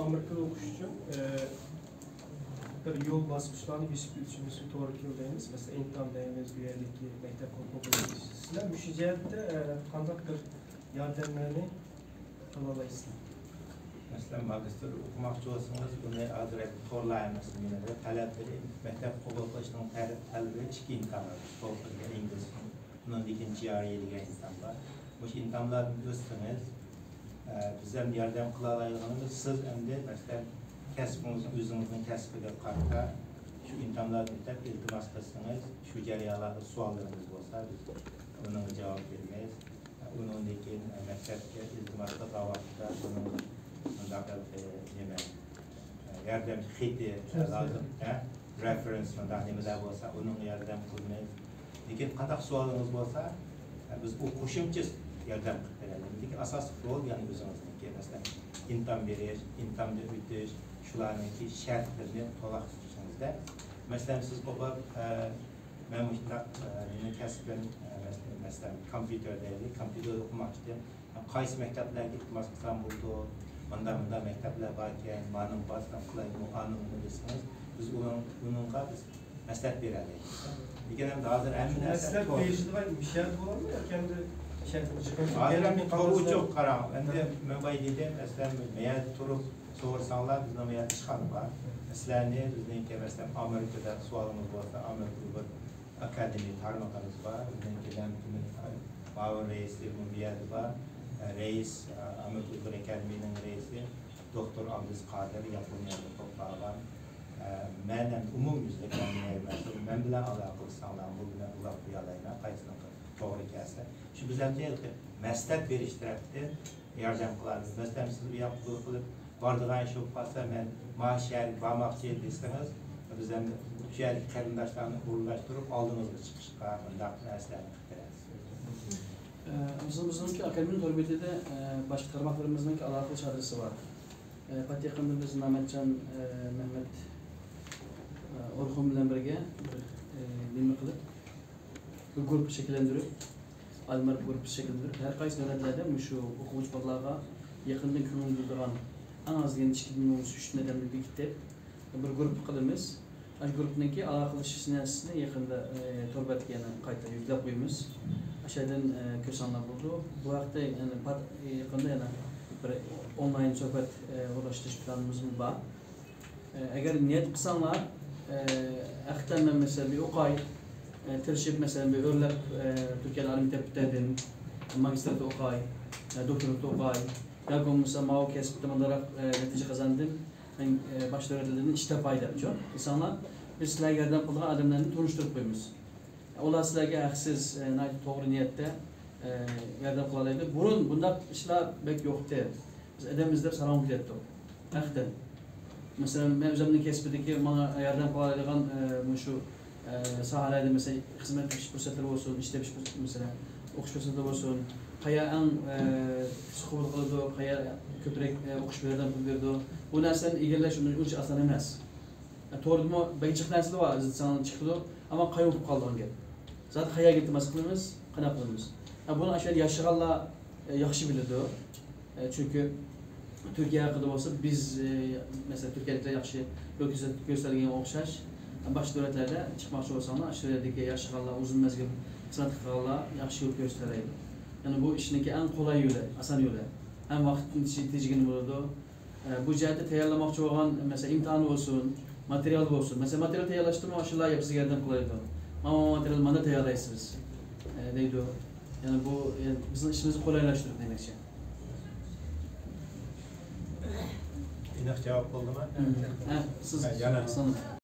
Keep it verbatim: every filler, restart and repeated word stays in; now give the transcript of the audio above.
ئامېرىكىدا ئوقۇش ئۈچۈن، ئە، بىر يول باسقۇچلارنى بېسىپ ئۆتۈشىمىزگە توغرا كېلىدۇ دەيمىز. مەسىلەن، ئېنتام دەيمىز، بۇ يەردىكى مەكتەپ قوبۇل قىلىش. سىلەر مۇشۇ جەھەتتە، ئە، قانداق بىر ياردەملەرنى قىلالايسىلەر؟ مەسىلەن، ماگىستىر ئوقۇماقچى بولسىڭىز، بۇنى ھازىر تورلار ھەممىسى نېمىدە تەلەپلىرى، مەكتەپ قوبۇل قىلىشنىڭ تەلەپلىرى ئىككى ئىمتىھان بار. تولفىل دېگەن ئىنگلىز، ئۇنىڭدىن كېيىن جى ئار ئى دېگەن ئىمتىھان بار. مۇشۇ ئىمتىھانلاردىن ئۆتسىڭىز، ئە، بىز ھەم ياردەم قىلالايدىغىنىمىز، سىز ئەمدى، مەسىلەن، كەسپىڭىز، ئۆزىڭىزنىڭ كەسپىگە قارىتا شۇ ئىمتىھانلاردىن ئۆتۈپ ئىلتىماس قىلسىڭىز، شۇ جەريانلاردا سۇۋاللىرىڭىز بولسا، بىز ئۇنىڭغا جاۋاب بېرىمىز. ئۇنىڭدىن كېيىن مەكتەپكە ئىلتىماس قىلغان ۋاقىتتا ئۇنىڭ مۇنداق بىر نېمە، ياردەم خېتى لازىم، ھە؟ رېفېرېنس مۇنداق نېمىلەر بولسا، ئۇنىڭغا ياردەم قىلىمىز. لېكىن قانداق سوئالىڭىز بولسا، بىز ئۇ قوشۇمچە ياردەم قىلىپ بېرەلەيمىز. لېكىن ئاساسلىق رول يەنە ئۆزىڭىزنىڭكى، مەسىلەن، ئىمتىھان بېرىش، ئىمتىھاندىن ئۆتۈش، شۇلارنىڭكى شەرتلىرىنى تولۇق تۈزۈشىڭىزدە. مەسىلەن، سىز قوپۇپ، مەن مۇشۇنداق، ئە، مېنىڭ كەسپىم، ئە، مەس-، مەسىلەن، كومپيۇتېر دەيلى، كومپيۇتېر ئوقۇماقچى ئىدىم. قايسى مەكتەپلەرگە ئىلتىماس قىلسام بولىدۇ؟ مۇنداق، مۇنداق مەكتەپلەر باركەن، مانىڭغا بارسام قىلايمۇ، ئانىڭمۇ دېسىڭىز، بىز ئۇنىڭ، ئۇنىڭغا بىز مەسلىھەت بېرەلەيمىز. لېكىن ئەمدى ھازىر ھەممە نەرسە مەسلىھەت تور. بېرىشىدىغان مۇشۇ يەردە بولامدۇ ياكى ئەمدى شەھەرگە چىقىپ ھازىر ئەمدى تور ئوچۇق، قاراڭ. ئەمدى مەن بايا دېدىم، مەسىلەن، مەيەردە تۇرۇپ سورىساڭلار، بىزنىڭ مەيەردە ئىشخانا بار. سىلەرنى بىزنىڭكى، مەسىلەن، ئامېرىكىدا سوئالىڭىز بولسا، ئامېرىكا ئۇيغۇر ئاكادېمىيە تارمىقىمىز بار. بىزنىڭكى مەمتىمىن مۇئاۋىن رەئىسى بۇ يەردە بار. رەئىس، ئامېرىكا ئۇيغۇر ئاكادېمىيىنىڭ رەئىسى دوكتور ئابلىز قادىر ياپونىيەدە توپلانغان. مەن ھەم ئومۇميۈزلۈك مەن بىلەن ئالاقە قىلساڭلار، بۇ بىلەن ئۇلاپ قويالايمەن، قايسىنىڭ توغرا كەلسە. شۇ بىز ھەم مەسلىھەت بېرىش تەرەپتىن ياردەم قىلارمىز. مەسىلەن، سىز بۇ ياققا قىلىپ بارىدىغان ئىش بولۇپ قالسا، مەن ما شەھەرگە بارماقچى دېسىڭىز، بىز ئەمدى شۇ يەردىكى قېرىنداشلارنى ئورۇنلاشتۇرۇپ ئالدىڭىزغا چىقىشقا مۇنداق نەرسىلەرنى قىلىپ بېرەمىز. ئە، بىزنىڭ، بىزنىڭكى ئاكادېمىيە تور بېتىدە، ئە، باشقا تارماقلىرىمىزنىڭكى ئالاقە قىلىش ئادرېسى بار. ئە، پات يېقىندا بىز مەمەتجان، ئە، مەمەت، ئە، ئورخۇن بىلەن بىرگە بىر، ئە، نېمە قىلىپ، بىر گۇرۇپپا شەكىللەندۈرۈپ، ئالىملار گۇرۇپپىسى شەكىللەندۈرۈپ، ھەر قايسى دۆلەتلەردە مۇشۇ ئوقۇغۇچى بالىلارغا يېقىندىن كۆڭۈل بۆلىدىغان ئەڭ ئاز دېگەندە ئىككى مىڭ ئۈچ مىڭ ئادەمنى بېكىتىپ، بىر گۇرۇپپا قىلىمىز. ئاشۇ گۇرۇپپىنىڭكى ئالاقىلىشىش نەرسىسىنى يېقىندا، ئە، تور بەتكە يەنە قايتا يۈكلەپ قويىمىز. ئاشۇ يەردىن، ئە، كۆرسەڭلار بولىدۇ. بۇ ھەقتە يەنە پات-، يېقىندا يەنە بىر ئونلاين سۆھبەت، ئە، ئورۇنلاشتۇرۇش پىلانىمىزمۇ بار. ئەگەر نىيەت قىلساڭلار، ھەقىقەتەن مەن مەسىلەن بىر ئوقاي، تىرىشىپ مەسىلەن بىر ئۆرلەپ، تۈركىيەدە ئالىي مەكتەپتە پۈتتۈردۈم، ماگىستىردا ئوقاي، دوكتورلۇقتا ئوقاي، ياكى بولمىسا ماۋۇ كەسىپتە مۇنداقراق نەتىجە قازاندىم، مەن باشقا دۆلەتلەردىن ئىش تاپاي دەپچۇ دېسەڭلار، بىز سىلەرگە ياردەم قىلىدىغان ئادەملەرنى تونۇشتۇرۇپ قويىمىز. ئۇلار سىلەرگە ھەقسىز، ئە، ناھايىتى توغرا نىيەتتە، ئە، ياردەم قىلالايدۇ. بۇرۇن بۇنداق ئىشلار بەك يوقتى. بىز ئادەم ئىزدەپ ساراڭغا كېتەتتۇق. ھەقىقەتەن. مەسىلەن، مەن ئۆزۈمنىڭ كەسپىدىكى ماڭا ياردەم قىلالايدىغان، ئە، مۇشۇ، ئە، ساھەلەردە مەسىلەن، خىزمەت تېپىش پۇرسەتلىرى بولسۇن، ئىش تېپىش پۇرس-، مەسىلەن، ئوقۇش پۇرسەتلىرى بولسۇن، قايا ئەڭ، ئە، تېز قوبۇل قىلىدۇ، قايا كۆپرەك، ئە، ئوقۇش ياردەم قىلىپ بېرىدۇ. بۇ نەرسىلەرنى ئىگىلەش ئۇنچە ئاسان ئەمەس. توردىمۇ بەك جىق نەرسىلەر بار، ئىزدىسەڭلار چىقىدۇ. ئەمما قايمۇقۇپ قالىدىغان گەپ. زادى قايەرگە ئىلتىماس قىلىمىز، قانداق قىلىمىز؟ ھە، بۇنى ئاشۇ يەردە ياشىغانلار، ئە، ياخشى بىلىدۇ. ئە، چۈنكى تۈركىيە ھەققىدە بولسا بىز، ئە، مەسىلەن، تۈركىيەلىكلەر ياخشى يول كۆرسەت-، كۆرسەتكەنگە ئوخشاش، باشقا دۆلەتلەردە چىقماقچى بولساڭلار، ئاشۇ يەردىكى ياشىغانلار، ئۇزۇن مەزگىل خىزمەت قىلغانلار ياخشى يول كۆرسىتەلەيدۇ. يەنى بۇ ئىشنىڭكى ئەڭ قولاي يولى، ئاسان يولى. ھەم ۋاقىتنى تېجىگىلى بولىدۇ. ئە، بۇ جەھەتتە تەييارلىماقچى بولغان، مەسىلەن، ئىمتىھان بولسۇن، ماتېرىيال بولسۇن. مەسىلەن، ماتېرىيال تەييارلاشتىمۇ ئاشۇلار بىزگە ياردەم قىلالايدۇ. مانا ماتېرىيال مانا تەييارلايسىز، ئە، دەيدۇ. يەنى بۇ، يەنى بىزنىڭ ئىشىمىزنى قولايلاشتۇرىدۇ دېمەكچى. ئېنىق جاۋاب بولدىمۇ؟ ھە، سىز ھە، يەنە. سىز.